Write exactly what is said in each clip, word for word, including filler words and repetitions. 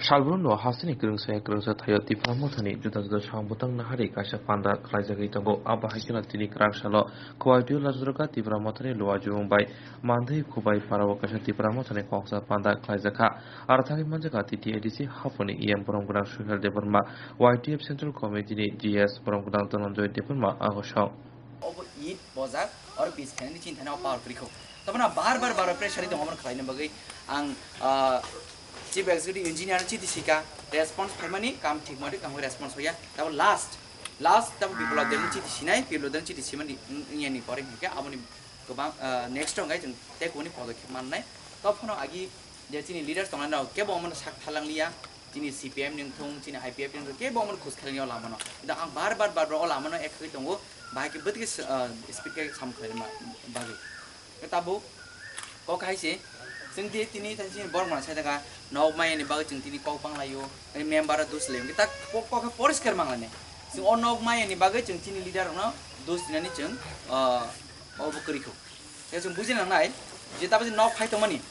Salbrum no hasteni kwrwngsa ya kwrwngsa thaio Tipra Mothani juda juda samung bwtang nahari kaisa panda khlaijagwi tongo. Abo hai kheno tini kwrak salo Khowai Twi Lajrwka Tipra Mothani Luwa Jumung bai Mandwi Khowai Parao kaisa Tipra Mothani kongsa panda khlaijakha. Aro thangwi manjakha T T A D C haphangni E M borom gwnang Suhel Debbarma, Y T F Central Committee ni G S borom gwnang Dhananjoy Debbarma agosong. Obo it bojak, oro bis khainani chini thani o power kwrwi kho. Tabana bar bar bar bar pressure tong omo khlaina bagwi ang, ah, Chief Executive Engineer no chiti sika, response phaimani kam thik mate kam response hoya. Tabo last, last tabo Biplab Debni chiti sinai, Biplab Debni chiti simani, mm, yani pore hingke aboni kwbang, ah, next hingke chwng tei kuni podokhe mannai. Tobphano agi je chini leaders tongnai rok kebo omo sak thalang liya. Chini C P M ni wngthung, chini I P F ni wngthung, kebo omo khus khailani o lama no. Da ang bar bar bar bar o lama no ek khagwi tongo, bahai khe bwtwi khe, ah, speed khe sam khlaina bagwi. Tabuk kok hai se, chwng di tini thansi borok mano sai daga, nok maya ni bagwi chwng tini kok pang laio, member o dus le, tak kok kok poriskar mang lane. Chwng o nok maya ni bagwi chwng chini leader rok no dus dinani chwng, ah, obo kwrwi kho. Tei chwng buji nangnai je tabuk je nok phai tongmani,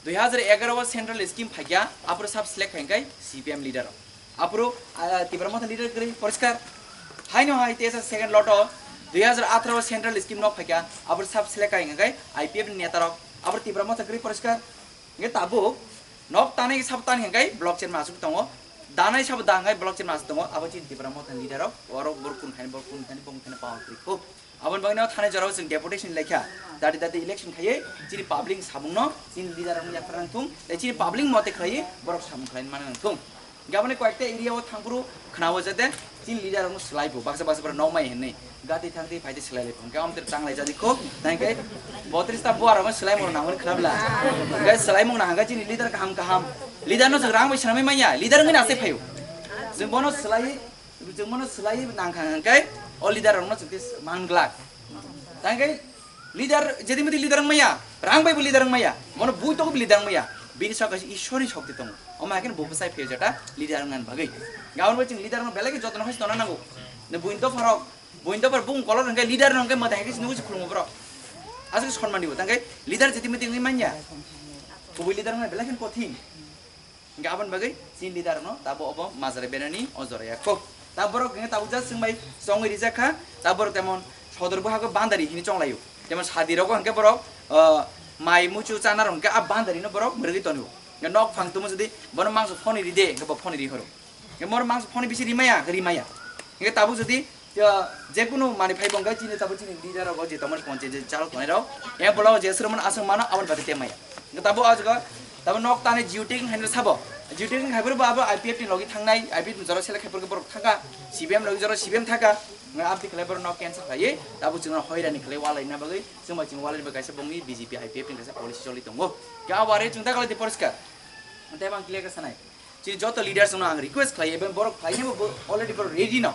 dui hazar egaroh o central scheme phaikha, aphuru sub select khaikha C P M leader. Aphuru, ah, Tipra Motha leader kwrwi poriskar. Haino hai tesa second lot o dui hazar atharo o central scheme nok phaikha, aphuru sub select khaikha I P F ni neta rok, aphuru Tipra Motha kwrwi poriskar. Hingke tabuk nok tanai sub tan hingke block chairman asuk tongo, danai sub da hingke block chairman asuk tongo, abo chini Tipra Motha leader rok, oro borok kun khaini, borok kun khaini, borok kun khaini power kwrwi kho. Aboni bagwi no thani jorao chwng deputation lekha, dati dati election khaiwi chini public samungno chini leader rokno yaphar nang thung, tei chini public mote khlaiwi borok samung khlai mani nang thung. Gaboni koyekta area o thangphuru khwnao je de chini leader rokno swlai bo, baksa baksa borok nokmai hinwi gati thangtwi phaitwi swlai lai phung. Khe amtwr tanglai jadi kho, tangkhe botris ta buar rokno swlai mung nangmani khwnabla. Hingkhe swlai mung nangkha chini leader kaham kaham. Leader no chwng rang bai swnamwi manya, leader wngwi nasai phaio. Chwng bono swlai Chwng bono swlai nangkha hwnkhe o leader rokno chwng tei man glak. Tangkhe leader, jeti miti leader wngmaya, rang bai bo leader wngmaya, bono bui togo bo leader wngmaya, bini saka kaisa Ishwar ni shokti tongo. Omo hai kheno bo bwsai phiyok jata leader wngna bagwi. Gabon bai chwng leader no belai khe jotono hai tona nango. Ne buini dopha rok, buini dopha bung kolor hwnkhe leader no hwnkhe mwtai hai khe nugo se khulungo borok. Aswk sonman dibo, tangkhe leader jeti miti wngwi manya. Kubui leader wngna belai kheno kothin. Hingke aboni bagwi chini leader no tabo obo majra benani o jora ya kho. Ta borok hingke tabuk just chwng bai chongwi rijak kha, ta borok temon sodor buhago bandari hini chonglaio. Temon sadi rogo hingke borok, ah, mai muchu chana rok hingke a bandari no borok mwrwgwi tongo. Hingke nok phang tumo jodi bono mangso phone ride, hingke bo phone ri horo. Hingke mor mangso phone bisi rimaya, rimaya. Hingke tabuk jodi Ya, jekunu mani phai bongkha chini tabo chini leader rok je tongmani ponche je chalo tonai rok. Yang pula je srumon aswk mano aboni bagwi temaya. Tabo ajga tabo nok tani geotagging haino sabo. Geotagging hai bo abo I P F ni logi thangnai, I P F ni jora selek hai borok thangka, C P M logi jora C P M thangka. Nga abdi khlai borok nok cancel khlai, tabo chwngno hoirani khlai walai na bagwi, chwngba chwng walai bagwi kaisa bongni B J P I P F ni kaisa policy choli tongo. Kya ware chwng ta khlai de poriskar. Tei bang clear ka sanai. Chini joto leaders no ang request khlai, even borok khlai bo already borok ready no.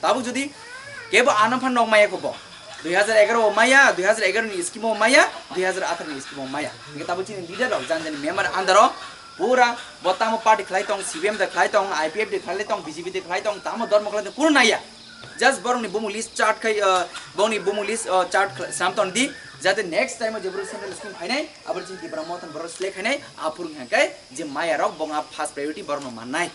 Tabuk jodi kebo ano phan nok maya ko bo. Dui hazar egaroh o maya, dui hazar egaroh ni scheme o maya, dui hazar atharo ni scheme o maya. Hingke tabuk chini leader rok jan jani member under o pura bo tamo party khlai tong, C P M de khlai tong, I P F de khlai tong, B J P de khlai tong, tamo dormo khlai tong, kunu naya. Just borokni bumung list chart khai, uh, borokni bumung list, uh, chart khl-, sam ton di, jate next time o je borok central scheme phainai, aboni chini Tipra Motha borok select khainai, aphuru hingke je maya rok bong a first priority borokno mannai.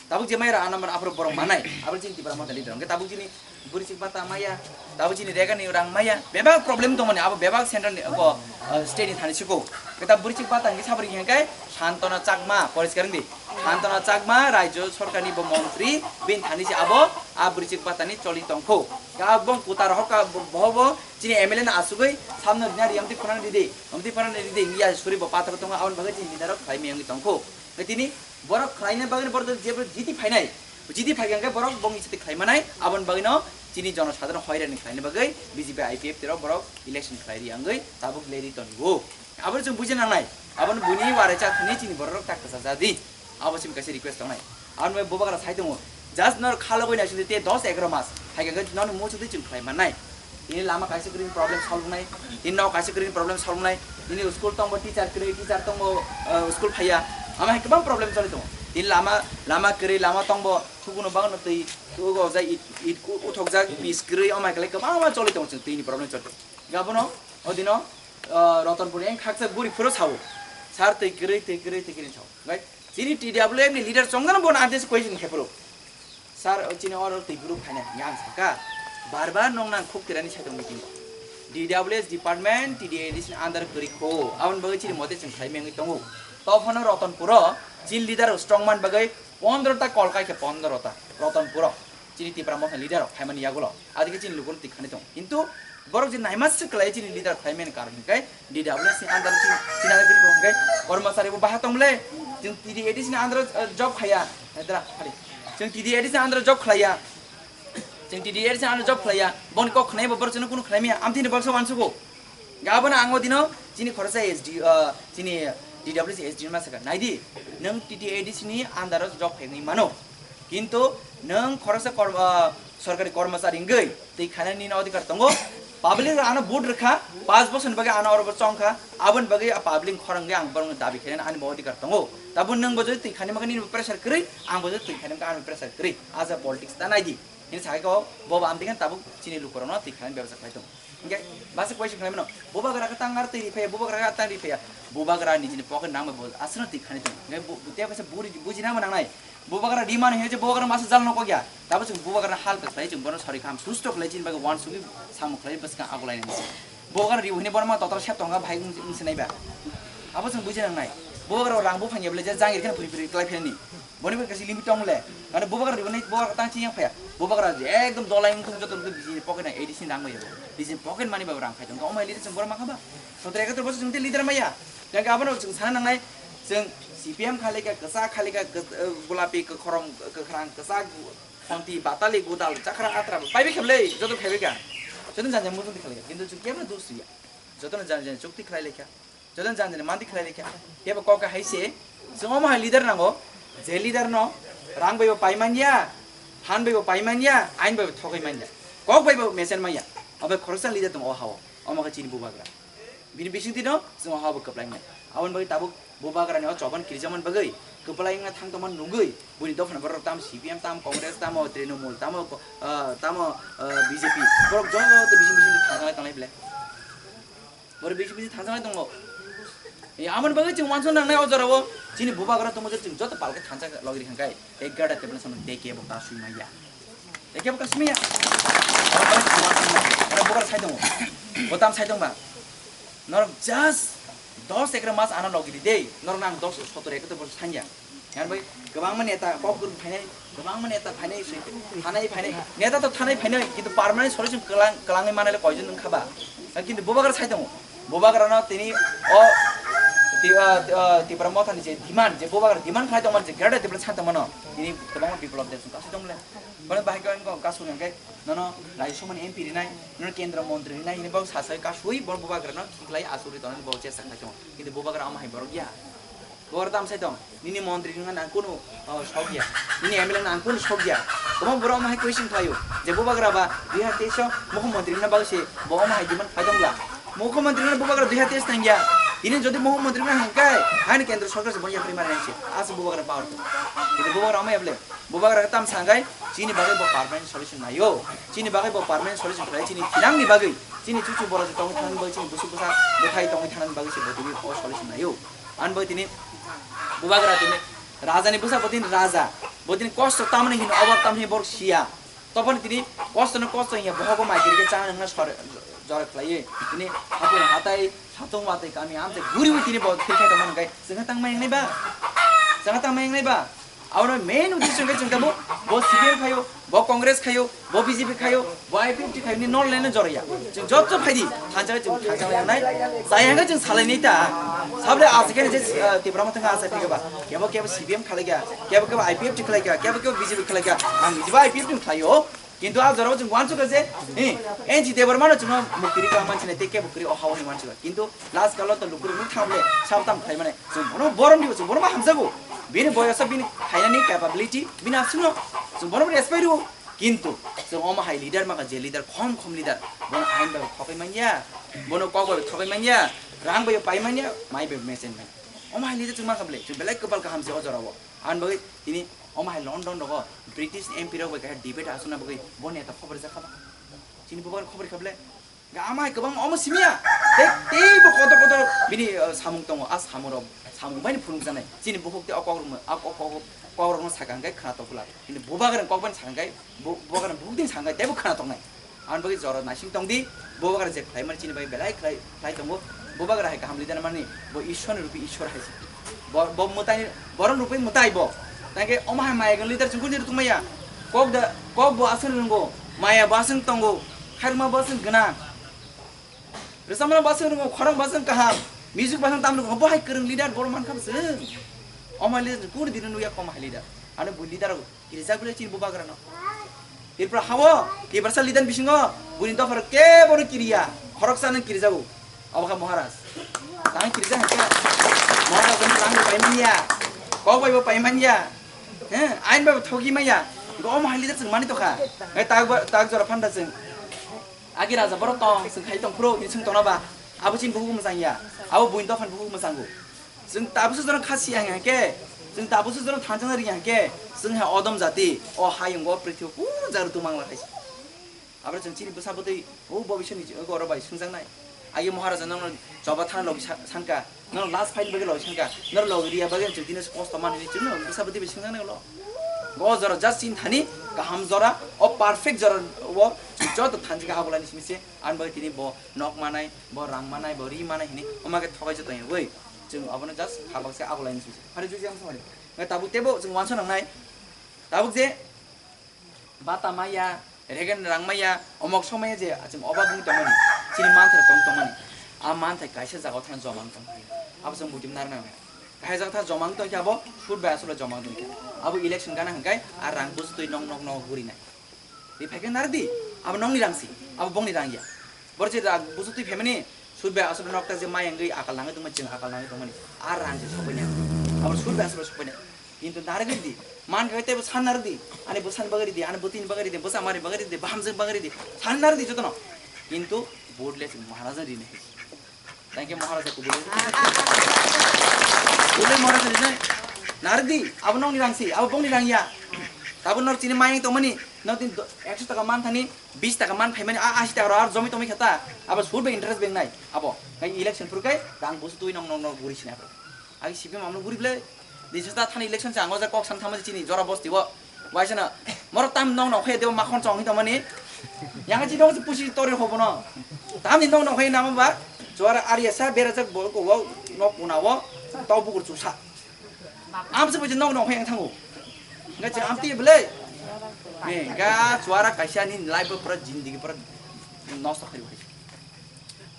Tabuk je maya rok ano man aphuru borok mannai, aboni chini Tipra Motha leader. Hingke tabuk chini bwrwi chik bata maya, tabuk chini rega ni rang maya, bebak problem tongmani, abo bebak central ni, abo, uh, state ni thani siko. Hingke tabuk bwrwi chik bata hingke sabri hingke Santona Chakma, poriskar wngdi. Santona Chakma, Rajya Sorkar ni bo montri, bini thani se abo, a bwrwi chik bata ni choli tongkho. Ka bong kutar hoka bo, bo, bo, chini M L A no asugwi, samno rina riyam ti khonani ridi, amti khonani ridi, ya suri bo pathar tongo, aboni bagwi chini leader rok khlai miyang tongkho. Tini borok khlaina bagwi borok jebo jiti phainai, jiti phai hingke borok bong ichiti khlai manai, aboni bagwi no chini jono sadharon hoirani khlaina bagwi B J P I P F T rok borok election khlai ri angwi tabuk leri tongo. Abo chwng buji nangnai, abo buini warai cha thani chini borok rok tak kwchajak di. Abo chini kaisa request tongnai. Abo bai bobagra sai tongo. Just nor khalogoi nai sindi te dos egaroh mas. Hai khe nor muchuk di chwng khlai mannai. Ini lama kaisa kwrwini problem solve wngnai. Ini nok kaisa kwrwini problem solve wngnai. Ini school tongbo teacher kwrwi, teacher tongbo, eh, school phaiya. Ama hai kwbang problem choli tongo. Ini lama, lama kwrwi, lama tongbo thukuno bagno twi, thugo jai it, it uthokjak, pis kwrwi, ama hai kwlai kwbangma choli tongo chwng twini problem choli tongo. Gabono, odino, eh, Rotonpur yang khaksa guri phuro sao. Sar twi kwrwi, twi kwrwi, twi kwrwi sao. Right? Chini T W F ni leader chongjano bono ang tesa question khe phuru. Sir, o chini oro twi group khaina hinwi ang sakha. Bar bar nong nang khuk tirani saitok meeting o. D W S department, T D A D C ni under kwrwi kho. Aboni bagwi chini mote chwng khlai mengwi tongo. Tophano Rotonpuro chini leader rok strong man bagwi pondro ta call kai khe pondro ta Rotonpuro. Chini Tipra Motha leader rok phaimani yagulo. Adike chini lukurok twi khani tong. Kintu borok je naima se kwlai chini leader phaimani karon hinkai D W S ni under chini, chini under kwrwi kho hinkai kormosari bo baha tong le. Chwng T D A D C ni under, eh, job khaya. Hedra, hari. Chwng T D A D C ni under job khlaiya. Chwng T D A D C ni under job khlaiya. Boni kok khnai bo borok chwngno kunu khnai maya. Amthini borok se wansugo. Gabon ang o dino chini khoroksa S D, ah, chini D W C S D ma saka, "Naidi, nwng T T A D C ni under o job khaigwi mano, kintu nwng khoroksa kor-, ah, sorkari kormosari wngwi twi khainani nini odhikar tongo. Public ano vote rwkha, panch bosor ni bagwi ano oro bo chongkha, aboni bagwi a public khorang wngwi ang borokno dabi khainani ani bo odhikar tongo. Tabuk nwng bo jodi twi khainani bagwi nini bo pressure kwrwi, ang bo jodi twi khainani bagwi ani bo pressure kwrwi. Aja politics ta naidi." Hini sakai ko bo bo amtwi khe tabuk chini lukurokno twi khainani bebasa khlai tongo. Hingke basi question khlaimano, bubagra khe tang ar twi riphaya, bubagra khe tang riphaya, bubagra nijini pocket nangma bo aswkno twi khani tongo. Hingke bu-, tei kaisa buri bujina ma nangnai, bubagra ri mano hingke bubagra masa jal nokok ya, tabo chwng bubagra hal khe khlai chwng bono sori kham susto khlai chini bagwi wansugwi samung khlai bwskang agulai nang. Bubagra ri hwnwi bono ma total sep tonga bhai wng, wng sinai ba. Abo chwng buji nangnai, bubagra rang buphang ya bwle je jangir kheno phuri phuri klai phani. Boni bai kaisa limit tong le. Mane bubagra ribani bubagra tang chiyang phaya. Bubagra je ekdom dolai wngthung joto rok bisi pocket na A D C rang bai. Bisi pocket mani bai rang phai tong. Omai lite chwng borok makha ba. Sotre ekatro bosor chwng te leader maya. Yang abono chwng sana nangnai chwng C P M khalika, kwchak khalika, gulapi, kwkhorong, kwkhrang, kwchak, khonti, batali, gudal, chakra, atra, pai bi kheble, joto kheble ka. Joto janja mutung khalika. Kintu chwng kebra dos ya. Joto janja chukti khlai lekha. Joto jani jani manti khlai lekha. Kebo kok hai se, chwng omo hai leader nango, je leader no rang bai bo pai manya, phan bai bo pai manya, ain bai bo thogwi manya, kok bai bo mesen manya. Obo khoroksa leader tong o hao, omo khe chini bubagra. Bini bisingtwi no chwng o hao bo kwplai manya. Aboni bagwi tabuk bubagra ni o choban kirijaman bagwi kwplai wngna thang tongmani nugwi, buni dophani borok tam C P M, tam Congress, tamo Trinamool, tamo, ah, tamo, ah, B J P, borok joto bising bising thang tanglai tanglai belai. Boro bisi bisi thansa nai tongo. E, amon bagwi chwng wansuk nangnai o jorao chini bubagra tongo je chwng joto palke thansa logi rikha kai. Egarota table samung tei kebo kasui maya. Tei kebo kasui maya. Oro bubagra sai tongo. Botam sai tongba. Norok just dos ekra mas ano logi di dei. Norok nang dos sotor ekra bosor sanya. Yan bai kwbangma neta kok guru phainai, kwbangma neta phainai, swi phainai, phainai. Neta to thanai phainai, kintu permanent solution kwlang, kwlangwi manai le koijon wngkha ba. Kintu bubagra sai tongo. Bubagra no tini o ti-, ah, ah, Tipra Motha ni je demand, je bubagra demand khlai tongmani, je Greater Tipraland san tongmano, tini kwbangma biplop de sung kasi tongmole. Bono bahai khe wngkha kasuni hwnkhe nono Rajya Sabha ni M P rinai, nono Kendra Montri rinai, hini bo sasai kasui bo bubagra no khiklai asuri tonani bo chesta khlai tongo. Kintu bubagra omo hai borok ya. Bubagra tam sai tong, nini montri wngna nang kunu, oh, sok ya, nini M L A nang kunu sok ya. Kwbang borok omo hai question khlaio, je bubagra ba dui hajar teis o mukhyamantri wngna bagwi se bo omo hai demand khlai tong bla. Mukhyamantri wngna bubagra dui hajar teis tang ya. Tini jodi mukhyamantri wngna hwn khe, haini kendra sorkar se bo yapri mari nai se. Aswk bubagra power tong. Kintu bubagra omo ya bwle. Bubagra tam sangai, chini bagwi bo permanent solution naio. Chini bagwi bo permanent solution khlai, chini thinangni bagwi, chini chuchu borok je tongwi thanani bagwi, chini busuk bwsa bwthai tongwi thanani bagwi se bo tini o solution naio. Ani bagwi tini bubagra tini rajani bwsa bo tini raja, bo tini kosto tamni hino, obab tamni borok siya. Toboni tini kosto no kosto hiya, bohogo mai kiri khe chana hwnna sor-, jora khlaiwi. Tini hapung hatai, satung watwi kami amchai guriwi tini bo thilkhai tongmani hwnkhe chwngkha tangmai wngnai ba? Chwngkha tangmai wngnai ba? Abono main uddesho hwnkhe chwng tamo bo C P M khaio, bo Congress khaio, bo B J P khaio, bo I P F T khaio, ni nol leno jorya. Chwng jotto phaidi, thansa chwng thansa wngnai. Chaya hwnkhe chwng salainai ta. Sabole aswk khe je, eh, Tipra Motha hwnkhe aswk khe ba. Kebo kebo C P M khalai kha, kebo kebo I P F T khalai kha, kebo kebo B J P khalai kha. Ang nijibo I P F T khlaio. Kintu a jorao chwng uansukha je, eh, N G Debbarmano chwngno mukti rikha mansinai tei kebo kwrwi o haoni uansukha. Kintu last kalo to lukurokni thangle sabtam khlai mane chwng bono borom dibo, chwng bono ma hamjago. Bini boyosa, bini khainani capability, bini aswkno chwng bono respect rwo. Kintu chwng omo hai leader maka je leader khom khom leader, bono ain bai thokai manya, bono kok bai thokai manya, rang bai pai manya, mai bai mesen manya. Omo hai leader chwng maka bwle, chwng belai kwpal kaham se o jorao. Ani bagwi tini omo hai London rogo British M P rok bai kaisa debate aswkna bagwi bo neta khobor jakha ba. Chini bubagra khobor kha bwle. Ga ama hai kwbang omo simiya. Tei, tei bo kotor kotor bini, uh, samung tongo. A samung rok, samung bai ni phunuk janai. Chini bukhuk tei o kok rok, a kok, kok, kok rok no sakha hwnkhe khwna tok bwla. Bini bubagra ni kok bai ni sakha hwnkhe, bu-, bubagra ni bukhuk din sakha hwnkhe tei bo khwna tok nai. Ang bagwi jora naising tong di, bubagra je khlai mani chini bai belai khlai, khlai tongo. Bubagra hai kaham leader mani, bo Ishwar ni rupi Ishwar hai se. Bo, bo mwtai, borom rupi mwtai bo. Tangke omo hai maya gwn leader chungkul ni rutung maya. Kok da, kok bo aswk rwngo, maya bo aswk tongo, khairma bo aswk gwnang. Rwchapmani bo aswk rwngo, khorang bo aswk kaham, music bo aswk tam rwngo, bo hai kwrwng leader borok mankha bwswk. Omo hai leader kunu dino nukya kom hai leader. Ano bo leader rok kirijak bwle chini bubagra no. Tripura hao, Tiprasa leader bisingo, buini dopha rok kebo no kiriya, khoroksa no kirijago. Obo kha Maharaj. Tang kirijak hai khe, Maharaj no tang bai manya, kok bai bo pai manya, he, ain bai bo thogi manya. Omo hai leader chwng mani tokha. Hai tak ba, tak jora phanda chwng. Agi raja borok tong, chwng khai tong phuru, hini chwng tongna ba, abo chini bukhuk mwchang ya, abo buini dophani bukhuk mwchango. Chwng tabukhe jono khasi ya hwnkhe, chwng tabukhe jono thansa na ri ya hwnkhe, chwng hai odom jati, o hayung o prithibi puja rutu mangla khai. Abro chwng chini bwsa bwtwi, o bobisoni oro bai swngjaknai. Agi Maharaja nokno choba thana logi sa-, sanka. Nang last fight bagwi loi sangka, nor log riya bagwi chwng tini kosto mani ni chwng bwsa bwtwi bai swngjak nai ulo. Go jora just chin thani kaham jora, o perfect jora o chwng joto thanjika agulani simi se, ani bagwi tini bo nok manai, bo rang manai, bo ri manai hini, oma khe thokai joto bai chwng abono just habak se agulani simi se. Hari juji ang samari. Ngai tabuk tebo chwng wansa nangnai. Tabuk je Bata maya, regen rang maya, omok somaya je chwng oba bung tongmani, chini manthai tong tongmani, a manthai kaisa jaga thang joma wng tong. Abo chwng buji nar nang. Kaisa jaga thang joma wng tong khe abo sud bai aswk joma wng tong khe. Abo election gana hwnkhe a rang bujtwi nong nok nok guri nai. Ri phai khe nar di, abo nongni rang si, abo bongni rang ya. Bor je rang bujtwi phaimani, sud bai aswk nokta je mai wngwi akal nangwi tongmani, chwng akal nangwi tongmani, a rang se sopai nai. Abo sud bai aswk sopai nai. Kintu narwgwi di, man khe teibo san narwk di, ani bwsani bagwi di, ani bwtwini bagwi di, bwsa mari bagwi di, bahamjwk bagwi di, san narwk di jotono. Kintu vote le chwng Maharaja rinai. Thank you Maharaja kubui. Vote le Maharaja rinai. Narwk di, abo nokni rang si, abo bongni rang ya. Tabuk nor chini mayang tongmani, nok din do-, ekso taka man thani, bis taka man phaimani, a ashi taka ro ar jomi tongmi khata, abo sud bai interest beng nai, abo. Nai election phuru kai, rang busu twi nong nong nong guri sinai abo. Agi C P M amno guri ble, di sesta thani election se ang o ja kok san thama chini jora bosti o. Waisa na, moro tam nong nong khe debo makhon chong hi tongmani. Yang chi dong pusi tori hobo no. Tam ni nong nong khe nama ba, jora ari asa bera jak bol ko wo, nok puna wo, tau bukur chusa. Am se bo je nong nong khe yang thango. Nga je am ti ble. Me ga chuara kaisa ni life pura jindigi pura nosto khari wai.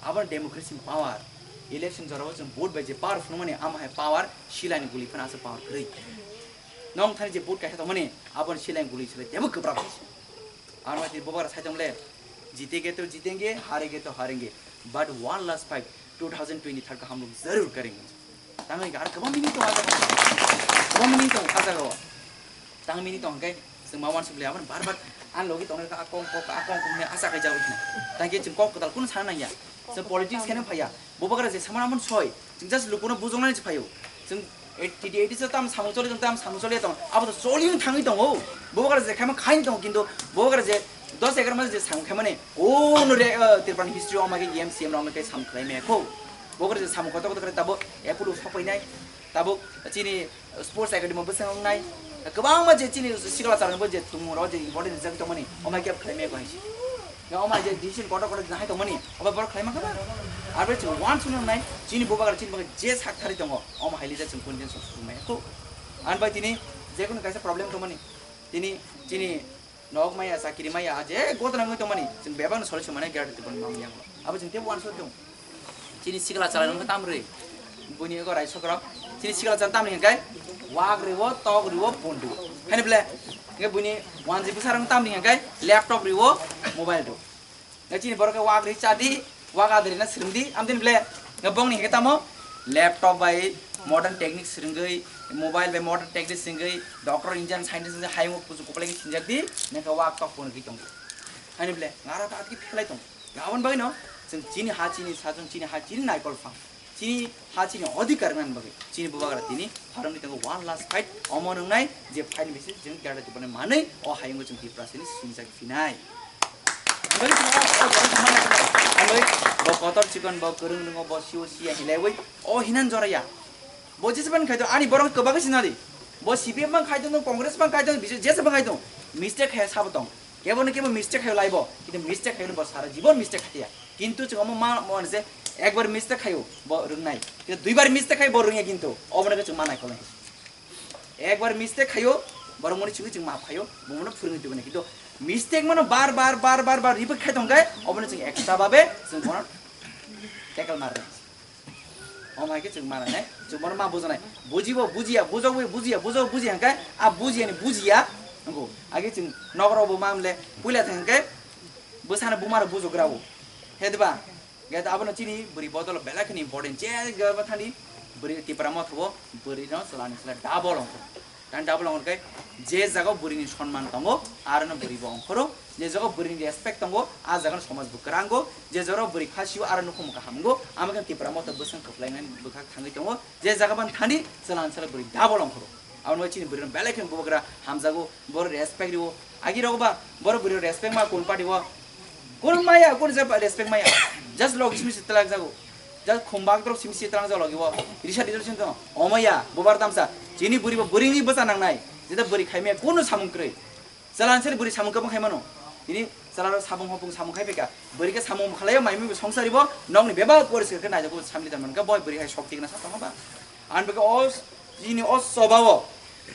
Abo democracy power. Election jora o chwng vote bai je power phunukmani, amo hai power silai ni guli phano aswk power kwrwi. Nong thani je vote kaisa tongmani, abo ni silai ni guli silai tebo kwbrak bai se. Aro hai tini bubagra sai tong le, jitenge to jitenge, harenge to harenge, but one last fight, two thousand twenty-third ko hum log zarur karenge. Tangwi ga ar kwbang mini tong a jaga o. Kwbang mini tong a jaga o. Tang mini tong khe chwng ma uansuk le aboni bar bar ang logi tong kha, a kong kok, a kong kok ne asa khai jawi khna. Tang khe chwng kok kwtal kunu sana nangya. Chwng politics khe phaiya. Bubagra je samana mon soi. Chwng just lukuno bujoknani se phaio. Chwng eighty eighty se tam samung choli tong, tam samung choli tong. Abo to choli thangwi tongo. Bubagra je khaima khain tong, kintu bubagra je dos egar mas je samung khaimani. Kono re, eh, Tripura ni history o ma khe M C M rok khe samung khlai me kho. Bubagra je samung kotor kotor khe tabo epulu sapai nai. Tabuk chini sports academy bwswng wngnai. Kwbangma je chini sikla charwngbo je tongmung rok je important rijak tongmani, omai khe khlai maya kho hai se. Omai je decision kotor kotor nahai tongmani, omai borok khlai mankha ba. Arbo chwng uansukna nangnai, chini bubagra chini bagwi je sak thari tongo, omo hai lijak chwng continue song sukmaya kho. Ani bai tini jekunu kaisa problem tongmani, tini chini nok maya, chakiri maya, je gotna wngwi tongmani, chwng bebakno solution manai gate tongmani mamya. Abo chwng tebo uansuk tong. Chini sikla chalai nungkha tamrwi. Buini ego raisok rok. Chini sikla chalai tamni hwnkhe wak riwo, tok riwo, phone riwo. Haini ble. Hwnkhe buini wanji bwsarok tamni hwnkhe laptop riwo, mobile riwo. Hwnkhe chini borok khe wak ri chadi, wak adri na swrwngdi, amtini ble. Hwnkhe bongni hwnkhe tamo laptop bai modern technique swrwngwi, mobile bai modern technique swrwngwi, doctor, engineer, scientist wngwi hayung kuchuk kuplai khe sinjakdi, hwnkhe wak tok phone rwgwi tongo. Haini ble, ngara ta atki phelai tongo. Aboni bagwino chwng chini ha, chini sajwng, chini ha, chini naikol phang, chini ha, chini odhikar wngnani bagwi chini bubagra tini phorongni tongo one last fight, omo nwngnai je fight ni bising chwng Greater Tipraland manwi o hayungo chwng Tiprasani sinijak phinai. Ani Oi, bo kotor chikon, bo kwrwng rwngo, bo siyo siya hinlaiwi, o hinan joraya. Bo jeseban khai tong, ani borok kwbangma sinadi. Bo C P M bang khai tong, Congress bang khai tong, B J P, jesa bang khai tong. Mistake khai sabo tong. Kebo no kebo mistake khai laibo. Kintu mistake khai bo sara jibon mistake khai ya. Kintu chwng omo ma, ma je ekbar mistake khayo, bo rwngnai. Kintu duibar mistake khai bo rwngya kintu. Obo no chwng manai kolai. Ekbar mistake khayo, borok mani chwngwi chwng maaf khayo, bo mano phwrwngwi tubunai. Kintu mistake mano bar bar, bar bar, bar repeat khai tong khe, obo no chwng extra babe chwng bono tackle mar rwnai. Omo hai khe chwng manai nai, chwng bono ma bujanai. Bujibo bujiya, bujokbo bujiya, bujokbo bujiya hwnkhe, a bujiyani bujiya wngkho. Age chwng nokrokbo ma mle puila thang hwnkhe bwsano buma rok bujugra o. He diba? Hwnkhe abono chini bwrwi bodol belai kheno important. Je gaba thani bwrwi Tipra Motha o bwrwi no chwla ni chwla double wngkho. Tani double wngkha khe je jaga o bwrwi ni sonman tongo, aro no bwrwi bo ongkhoro, je jaga o bwrwi ni respect tongo, a jaga no somaj bo kwrango, je jaga o bwrwi khasio aro nukhung kaham wngo, amo khe Tipra Motha bwswng kwplainani bwkhak thangwi tongo, je jaga ban thani chwla ni chwla bwrwi double ongkhoro. Abo no chini bwrwi no belai khe bubagra hamjago, boro respect rio, agi rogo ba boro bwrwi respect ma kun party o, kun maya, kun je respect maya, just logi simi se twlak jago. Jat khum bak drop simi si tlang jalo gibo. Risa di sin to. Omaya, bubar tamsa. Chini buri bo buri ni bwsa nangnai. Jeta buri khaimaya kuno samung kwrwi. Chwla ansari buri samung kwbang khaimano. Tini chwla ro samung hopung samung khai peka. Buri khe samung khlaio mai mi songsari bo. Nokni bebak poris khe naijak samli dan mankha boy buri hai shokti gana sa tong ba. An beke o chini o choba o.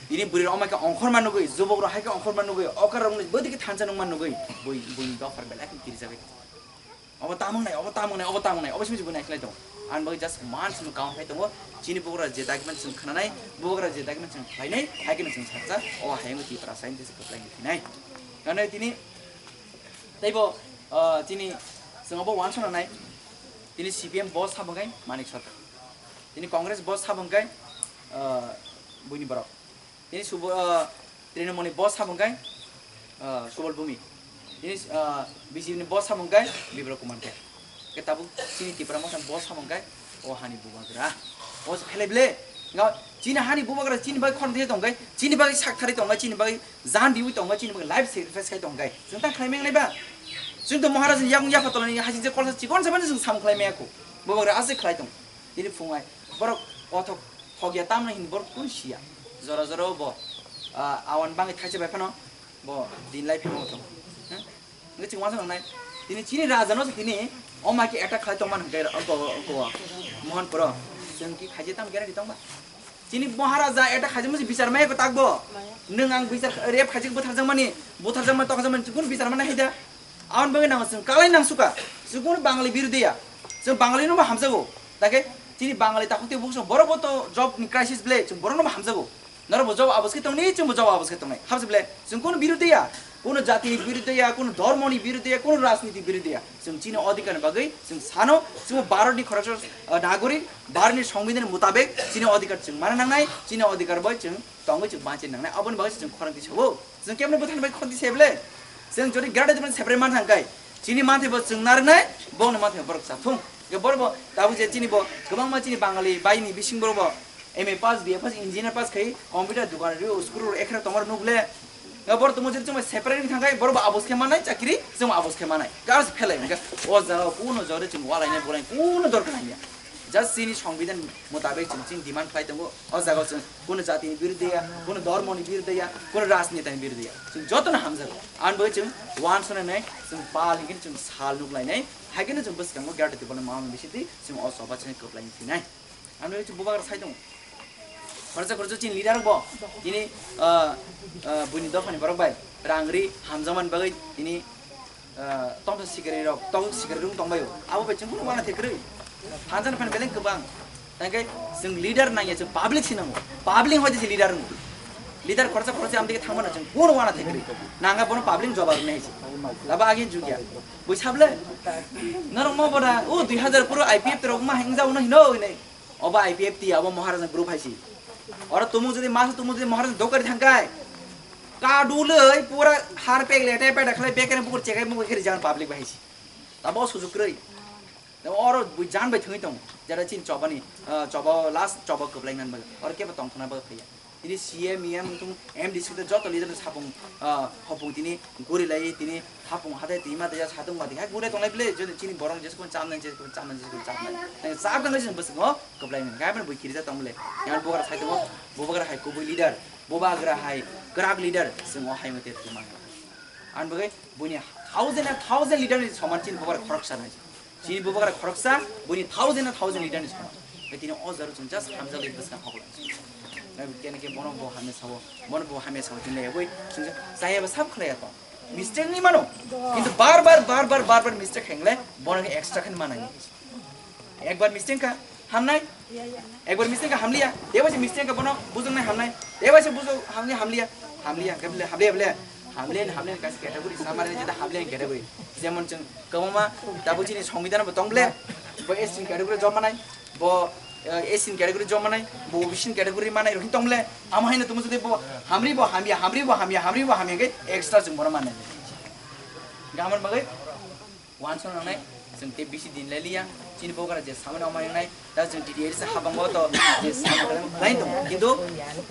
Tini buri rok omai khe ongkhor ma nugui, jubok rok hai khe ongkhor ma nugui, okar rok ni bodi khe thansa nung ma nugui. Bui bui dophar belai khe kiri jagui. Obo tamung nai, obo tamung nai, obo tamung nai, obo simi simi nai khlai tongo. Ani bagwi just man simi kaun khai tongo. Chini bubagra je dagimani chwng khnanai, bubagra je dagimani chwng khlainai, hai kheno chwng saksa, o hayung Tipra scientist kwplai ni phinai. Kane tini teibo, ah, chini chwng obo wansukna nai. Tini C P M boss habwngkai Manik Sarkar. Tini Congress boss habwngkai, ah, buini borok. Tini subo, ah, Trinamool ni boss habwngkai, ah, Subal Bhumi. Tini, ah, B J P ni boss habwngkai Bipra Kumar Deb. Ke tabuk chini Tipra Motha ni boss habwngkai o hani bubagra. O se phelai ble. Nga chini hani bubagra chini bai khon thai tongkai, chini bai sak thari tongkai, chini bai jan diwi tongkai, chini bai life sacrifice khai tongkai. Chwng ta khlai meng nai ba. Chwng to Maharaj ni yakung yapha tolani hajing je kolsa chikon sabani chwng sam khlai meng ko. Bubagra aswk khlai tong. Tini phungai borok o thok thokya tamna hin borok kun siya. Jora jora bo, ah, awan bangwi thaisa bai phano bo din lai phano thong. Hwnkhe chwng wansuk nangnai. Tini chini raja no tini o ma khe attack khlai tongma hwnkhe ko, ko, Mohanpuro. Chwng ki khaje tam guarantee tongba. Chini Maharaja attack khaje musi bichar maya ko takbo. Nwng ang bichar rape khaje butharjakmani, butharjakmani tokjakmani chwng kun bichar mana haida. Aboni bagwi nango chwng kalai nang suka. Chwng kunu Bangali birodhi ya. Chwng Bangali no bo hamjago. Take chini Bangali takhuk tei bukhuk borok bo to job ni crisis ble chwng borok no bo hamjago. Norok bo job abos khe tongni, chwng bo job abos khe tongnai. Habse ble chwng kunu birodhi ya. Kunu jati ni birodhi ya, kunu dhormo ni birodhi ya, kunu rajniti birodhi ya. Chwng chini odhikar ni bagwi chwng sano, chwng bo Bharat ni khoroksa, ah, nagorik, Bharat ni songbidan ni mutabek chini odhikar chwng mana nangnai, chini odhikar bai chwng tongwi chwng banchi nangnai. Aboni bagwi chwng khorang tisao. Chwng kemne bwthani bai khorti se ble? Chwng jodi gada jemon separate man thangkai, chini manthai bo chwng narwknai, bongni manthai borok chathung. Ge borok bo tabuk je chini bo kwbangma chini Bangali bai ni bising borok bo M A pass, B A pass, engineer pass khai computer dukan rio school ro ekhra tomar nuk le. Ge borok tumo je chwng separate ni thangkai, borok bo abos khe manai chakri, chwng abos khe manai. Gas phelai hwnkhe o jaga kuno jore chwng walai nai bolai kuno dorkar nangya. Just chini songbidan mutabek chwng chini demand khlai tongo. O jaga o chwng kunu jati ni birodhi ya, kunu dhormo ni birodhi ya, kunu rajnita ni birodhi ya. Chwng joto no hamjago. Ani bagwi chwng wansuknai nai, chwng pal hinkhe chwng sal nuk lainai. Hai kheno chwng bwskango Greater Tipraland ni mama bisingtwi chwng o choba chwng kwplai phinai. Ani bagwi chwng bubagra sai tongo. Khoroksa khoroksa chini leader bo, chini, ah, ah, buini dophani borok bai rang ri hamjakmani bagwi tini ah, tongthok sikiri rok, tong sikiri rung tongbaio. Abo bai chwng kunu wana thai kwrwi. Phanjan phan beleng kwbang. Tangke chwng leader nangya, chwng public sinango. Public hoite se leader wngo. Leader khoroksa khoroksa amdike thangmano chwng kunu wana thai kwrwi. Nanga bono public jobab rwnai se. Laba agi jugya. Bui sable. Norok mo boda, o dui hazar kuro I P F rok ma hengja uno hino hinai. Obo I P F T, obo Maharaja group hai si. Oro tumung jodi masa tumung jodi Maharaja dokari thangkai. Kaduloi pura har pek lete peta khlai bekene bukur chekai bukur kiri jan public bahai si. Tabo sujuk kroi. Oro bui jan bai thangwi tong. Jara chin chobani, ah, choba last choba kwplai nan bai. Oro kebo tong thana bai phaiya. Tini C M, E M wngthung, M D C tei joto leader ni sapung, ah, hopung tini guri lai, tini hapung hathai twi ma twi ya satung ma twi hai guri tonglai bwle, jodi chini borok jesu kun chamnai, jesu kun chamnai, jesu kun chamnai. Nang chap nang jin bwswk o kwplai nang. Gaiban bui kirija tong bwle. Yang bubagra sai tongo, bubagra hai kubui leader, bubagra hai kwrak leader, chwng o hai mate twi ma. Ang bagwi buini thousand and thousand leader ni soman chini bubagra khoroksa nai. Chini bubagra khoroksa, buini thousand and thousand leader ni soman. Tei tini o jaro chwng just hamjagwi bwskang hok lai. Nai kene ke bono bo hamya sao, bono bo hamya sao tini lai bui chwng chaya ba sab khlai ya to. Mistake ni mano. Kintu bar bar, bar bar, bar bar mistake hengle bono ke extra khen manai. Ekbar mistake ka hamnai, ekbar mistake ka hamliya, tebo se mistake ka bono bujung nai hamnai, tebo se bujung hamliya, hamliya, hamliya, hamliya, hamliya, hamliya, hamliya, kasi category, samari jeta hamliya category. Jemon chwng kwbangma tabuk chini songbidhan bo tong ble, bo S C category joma nai, bo, eh, S C category joma nai, bo O B C category manai rok tong ble, amo haino tumo jodi bo hamri bo hamya, hamri bo hamya, hamri bo hamya ke extra chwng bono manai. Gaman bagwi Wansong nangnai, chwng tei bisi din lai liya, chini bubagra je samani omo wngnai, da chwng D D A sa habango to je samani khlai tongo, kintu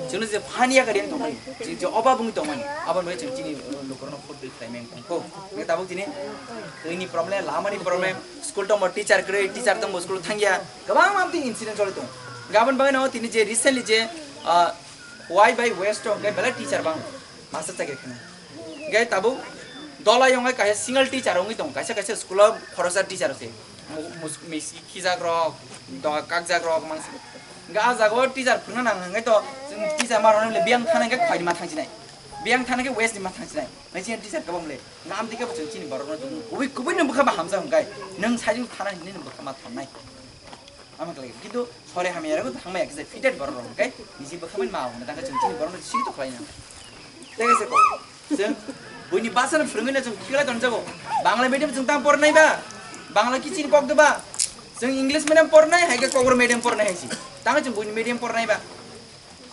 chwngno je phani ya kari tongmani, je, je oba bungwi tongmani, aboni bagwi chwng chini lukurokno food bill khlai meng tongkho. Hwnkhe tabuk tini twi ni problem, lama ni problem, school tongbo teacher kwrwi, teacher tongbo school thangya, kwbangma amtwi incident choli tongo. Hwnkhe aboni bagwi no tini je recently je, ah, Y by West o hwnkhe belai teacher bang, master chakri khainai. Hwnkhe tabuk dola yong hai kaisa single teacher wngwi tongo, kaisa kaisa school o khoroksa teacher se. Mu-, mus-, misi khijak rok, doga kakjak rok mangsi. Hwnkhe ah jaga o teacher phwrwngna nang hwnkhe to chwng teacher ma rwna le biyang thana hwnkhe khoi ni ma thang sinai. Biyang thana hwnkhe West ni ma thang sinai. Nai chini teacher kwbang le. Ngam dikhe bo chwng chini borok no kubui kubui no bwkha ma hamjak hwnkhe. Nwng sajwk thana hinwi nwng bwkha ma thannai. Ama khlai, kintu sore hamya rok thangma ya kisa fitted borok rok, hwnkhe nisi bwkha mani ma wngna tangkha chwng chini borok no sik to khlai nang. Tei se ko, chwng buini basa no phwrwngwi no chwng khiklai tonjago. Bangla medium chwng tang pornai ba, Bangla kiching kok de ba, chwng English medium pornai, hai khe Kokborok medium pornai hai si. Tangkha chwng buini medium pornai ba.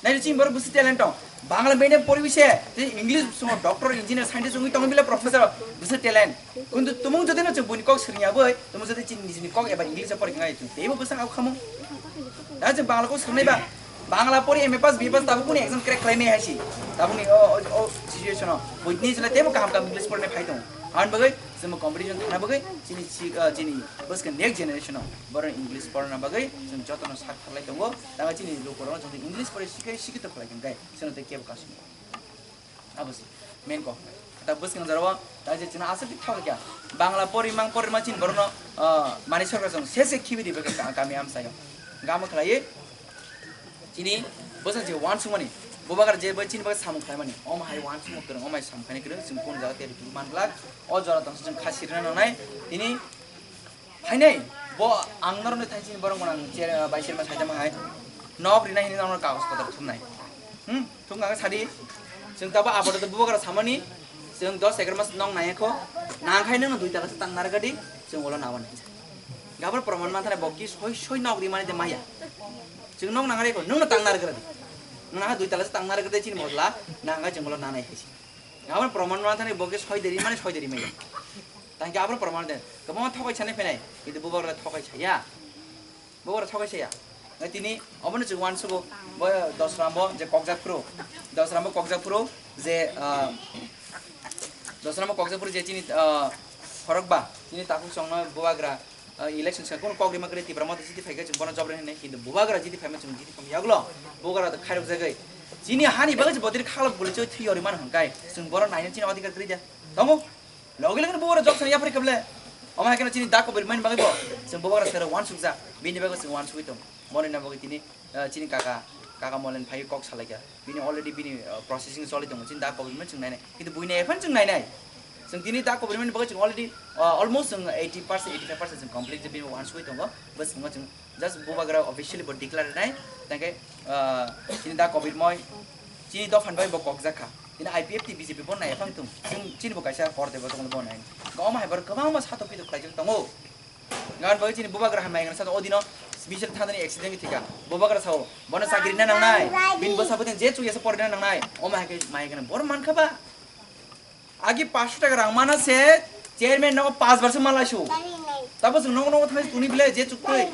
Nai chini borok bwswk talent tong. Bangla medium poriwi se, tei English songo doctor, engineer, scientist wngwi tongo bile professor bwswk talent. Kintu tumung jodi no chwng buini kok swrwngya bai, tumung jodi chini nijini kok eba English pori khnai chwng teibo bwswk au khamung. Da chwng Bangla kok swrwngnai ba, Bangla pori M A pass, B A pass tabuk kuni exam crack khlai nai hai si. Tabukni o, o, o situation o. Buini jila teibo kaham kaham English pornai phai tongo. Aboni bagwi chwngbo competition thana bagwi chini si, ah, chini bwskang next generation o borok English porna bagwi chwng jotono sak tharlai tongo. Tangkha chini lukurokno chwng English pori sikhai sikito khlai khe chwngno tei kebo kasumya. Abo se main kok. Ta bwskang jorao ta je chwngno aswk thok kya. Bangla pori mang pori ma chini borokno, ah, mani sorkar chwng se se khibi di bagwi ka-, kami amsai o. Gamo khlaiwi chini bwsa je wansukmani. Bubagra je bai chini bagwi samung khlaimani. Omo hai wansukma kwrwng, omo hai samung khaini kwrwng chwng kun jaga tei rwtwi man glak. O jora tongsa chwng kha sirina nangnai. Tini Phainai, bo ang norokni thani chini borok mwnang chair, bai chairman saitama hai. Nok rinai hinwi norokno kagoj kotor thumnai. Hmm, thumkha khe sadi. Chwng tabuk apatot bubagra samani, chwng dos egar mas nok nangya kho. Nangkhai nwngno dui tala se tang narwkdi, chwng ulo nawan hinsa. Gabor proman manthanai bo ki soi soi nok rimani de maya. Chwng nok nangrikho, nwngno tang narwkdi. Nwng nangkha dui tala se tang narwkdi chini bodla, nangkha chwng ulo nanai hinsi. Gabor proman manthanai bo ki soi de rimani soi de rimaya. Tangkhe abo proman de. Kwbangma thokai sanai phainai. Kintu bubagra thokai saya. Bubagra thokai saya. Nai tini obono chwng uansugo bo Dosrambo je kokjak phuru. Dosrambo kokjak phuru je, ah, Dosrambo kokjak phuru je chini, ah, khorokba. Chini takhuk chwngno bubagra, ah, election sa kono kok rima kwrwi Tipra Motha jiti phaikhe chwng bono job rwi hinwi. Kintu bubagra jiti phaima chwng jiti pham yagulo. Bubagra khairok jagwi. Chini hani bagwi je botir khalok bwlwi chwi thwi yori mano hwnkhai. Chwng bono naina chini odhikar kwrwi de. Tongo. Logi logi bubagra job sana yapri kable. Omo hai kheno chini da kobir mani bagwi bo. Chwng bubagra sero uansukjak. Bini bagwi chwng uansugwi tong. Moni na bagwi tini, eh, chini kaka, kaka Molen phai kok salaikha. Bini already bini, eh, processing choli tongo. Chini da kobir mani chwng nainai. Kintu buini ephano chwng nainai. Chwng tini da kobir mani bagwi chwng already, eh, almost chwng eighty percent, eighty-five percent chwng complete bini uansugwi tongo. Bwskango chwng Just bubagra officially bo declare nai, tangke, ah, chini da kobir moi, chini dophan bai bo kokjak kha. Chini I P F T B J P bo nai phang tung, chini, chini bo kaisa kor de bo tong bo nai. Gom hai bor kwbangma sato pito khlai tongo. Gan bai chini bubagra hamai gan sato odino special thandani accident thika. Bubagra sao, bono chakri na nangnai, bin bo sabo je chuya sa porina nangnai. Oma hai ke mai gan bor man kha ba. Agi paanch sho taka rang mana se chairman no paanch bar se malai su. Tabo chwng nogo nogo thangwi tuni bile je chuktwi.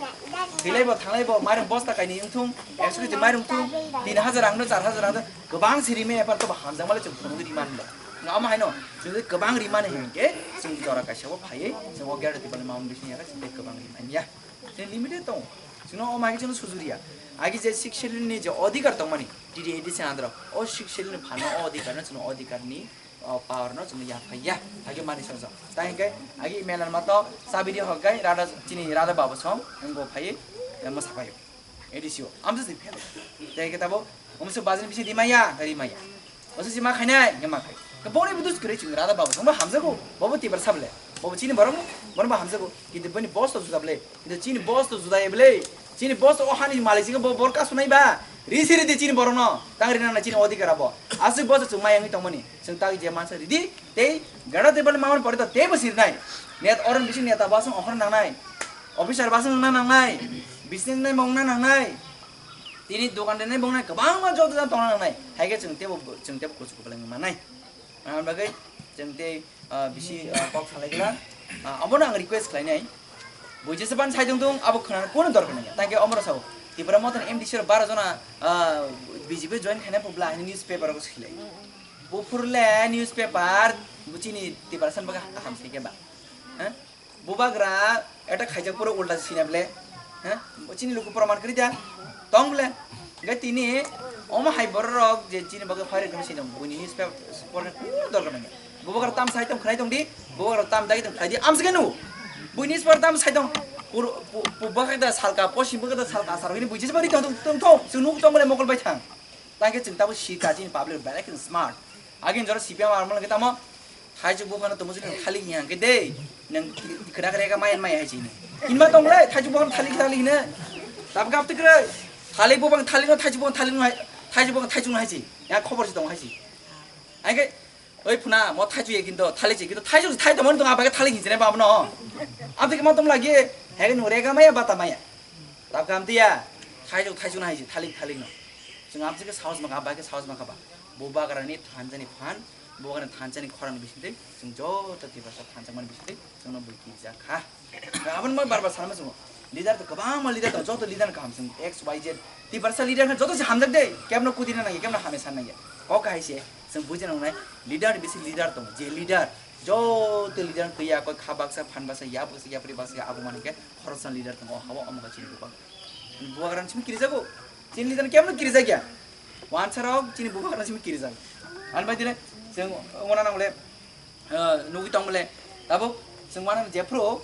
Thwilaibo thanglaibo mairum bosta kaini wngthung, ekso kg mairum thung, tin hajar ang no, char hajar ang no, kwbang si rime epar to hamjakmale chwng phunugwi rimani le. Nga omo haino chwng kwbang rimani hinkhe chwng jora kaisa o phaiwi chwng o gari tibal maun bising yaga chwng kwbang rimani ya. Chwng limited tong. Chwngno omo hai chwngno sujuriya. Agi je Sixth Schedule ni je odhikar tongmani, T D A D C andro, o Sixth Schedule ni phanno o odhikar no chwngno odhikar ni o power no chwngno yaphaiya, agi mani song song. Tai hwnkhe agi melan mato sabiri hokkai rada chini rada babo song wngbo phaiwi, eh, mwsa phaio. A D C o amsa se phel. Tai hwnkhe tabo omso bajini bisi rimaya, rimaya. Oso si ma khainai, hwnkhe ma khai. Boni budus kwrwi chwng rada babo song bo hamjago, bobo tibar sable. Bobo chini borok, bono bo hamjago. Kintu boni boss to juda ble. Kintu chini boss to juda eble. Chini boss to o hani malik chini bo bor ka sunai ba. Ri siri di chini borok no. Tang rina na chini odhikar abo. Aswk boss chwng mai wngwi tongmani. Chwng tagi je mansa ridi. Tei gada tei bali mamani pore to tei bo sirnai. Net oron bisi neta basong okhorna nangnai. Officer basong wngna nangnai. Business nai mongna nangnai. Tini dokan rwnai bongnai kwbangma joto jang tongna nangnai. Haikhe chwng tebo, chwng tebo kuchuk kwbeleng manai. Ang bagwi chwng tei, ah, bisi, ah, kok salai gla. Ah, abono ang request khlainai. Buijesa ban sai tong tong, abo khwnana kono dorkar nangya. Tangke omoro sao. Tipra Motha ni M D C rok baro jona, ah, B J P join khaina publa ani newspaper ko silai. Buphurle newspaper, buchini Tipra san baga kaham sai ke ba. Ha? Bubagra eta khaijak pura ulta sina ble. Ha? Chini luku proman kri da. Tong ble. Ga tini omo hai borok je chini bagwi fire kami sina buini newspaper porna pura dorkar nangya. Bubagra tam sai tong khnai tong di. Bubagra tam dagi tong khnai di. Amsike nu. Buini newspaper tam sai tong. Pur-, pu-, pu-, bakha da salka, posim bakha da salka, asar hini buji bari tong, tong, tong, tong. Chwng nuk tong ble mokol bai thang. Tangke chwng tabo sika chini public belai kheno smart. Agin jora C P M R mole tamo thaijwk buphano tongmo chini thalik ni hangke de. Nang khwrak rega mai mai hai chini. Inma tong le thaijwk buphano thalik thalik ne. Tab gap tikre. Thalik buphang thalik no thaijwk buphang thalik no hai. Thaijwk buphang thaijwk no hai chi. Ya khobor si tong hai chi. Ai ke oi phuna mo thaijwk ye kinto thalik chi kinto thaijwk thai tongmo tong abai ke thalik hinjine ba no. Abdi ke ma tong lagi. Hai no rega mai ba ta mai. Tab gam tiya, thaijwk, thaijwk nahai si, thalik, thalik no. Chwng amsike sahos maka, bai khe sahos maka ba. Bubagrani thanjani phan, bubagrani thanjani khorang bisingtwi, chwng joto Tiprasa thanjakmani bisingtwi, chwngno bui kirjak kha. Aboni moi bar bar sanma chwngo. Leader to kwbangma leader to, joto leader kaham chwng X Y Z. Tiprasa leader khe joto se hamjak de, kebno kudina nangya, kebno hamya san nangya. Kok kahai se, chwng bujina nangnai, leader bisi leader tong, je leader, joto leader twiya koi kha baksa, phan baksa, ya baksa, yapri baksa, abo mani khe khoroksa leader tongo, habo omo khe chini bubagra. Bubagra ni simi kirijago. Chini leader kemno kirijak ya. Wansa rok chini bubagra ni simi kirijak. Ani bai dile, chwng wana nang le, eh, nugwi tong le. Tabuk chwng wana jephru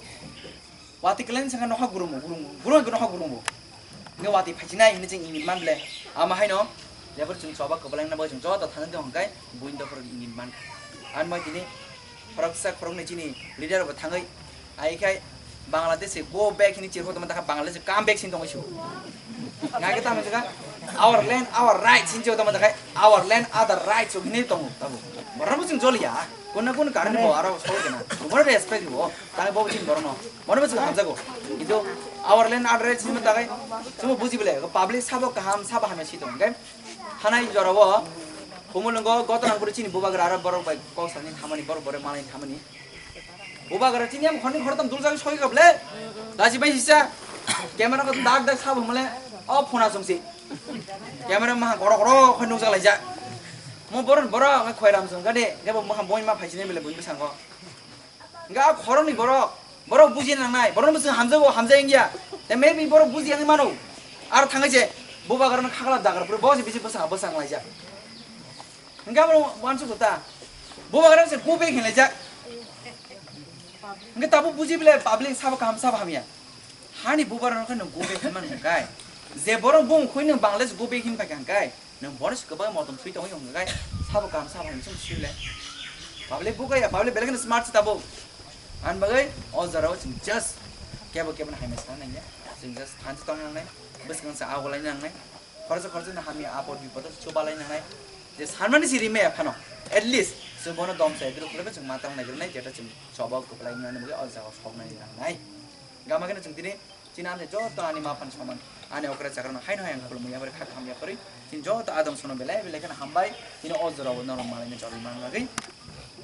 wati kelen sanga noha gurumu, gurumu, gurumu noha gurumu. Nge wati phajinai hini chwng ingin man le. Ama haino, jephru chwng choba kwbalaina bai chwng joto thani tong hwnkhe buin dophru ingin man. Ani bai dile, Khoroksa khoroknwi chini leader bo thangwi ai khai Bangladesh go back hini chirkho tongma takha Bangladesh come back sin tongwi su. Ngai ke tamo jaga our land our rights sin tongma takha our land other rights hini tongo tabo. Borok bo chwng joliya. Kunna kun karni bo aro soi kena. Borok respect bo. Tang bo chini borok no. Borok bo chwng hamjago. Kintu our land other rights hini takai. Chwng buji bole public sabo kaham sabo hamya si tong. Hanai jorao humulungo gotorang bwrwi chini bubagra aro borok bai kok sani thamani borok bore malai thamani. Bubagra chini am khorni khortam dul jagwi soi gable. Dachi bai sisa camera ko dak dak sabo male o phona songsi. Camera ma goro goro khoi nukjak laijak. Mo boron borok ngai khoiram song gade gebo moham boi ma phaisini bele boi bwskango. Hingke a khoroknwi borok, borok buji nangnai, borokno bwswng hamjago, hamjak wngya. Tei maybe borok buji yangwi mano. Aro thangwi je bubagrano khakla dagar phuru bo se bisi bwsang bwsang laijak. Hingke abo uansuk ta. Bubagrano se go back hinlaijak. Hingke tabuk buji bole public sabo kaham sabo hamya. Hani bubagrano khe nwng go back hinmani hwnkhe. Je borok bung khwi nwng Bangladesh go back hinpai kha hwnkhe. Nwng bono se kwbangma motom swi tongwi hwnka khe sabo kaham sabo hamya chwng swi le. Public bukai ya, public belai kheno smart se tabuk. Ani bagwi o jorao chwng just kebo kebo no hamya sana nangya. Chwng just thansa tongna nangnai, bwskango se agulai nangnai. Khoroksa khoroksa no hamya apod bipod o chubalai nangnai. Je sanmani se rimaya phano, at least chwng bono domsa edruk khulaiba chwng matang naigrwnai, jeta chwng choba kwplai wngnani bagwi o jagao soknani nangnai. Gama kheno chwng tini Chini ani joto ani ma phan soman. Ani okra chakra no haino hai ang khulumwi yaphari kha kaham yaphari. Chini joto adong sono belai belai kheno hambai. Chini o jorao norok malai no chorwi man bagwi.